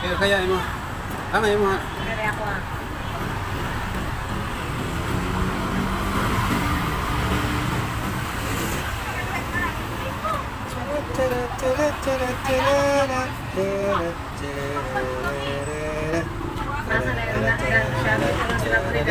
Kaya kaya mo. Ano imo? Kaya ako ah. Nasa na yun na siya. Ano sila ko rin.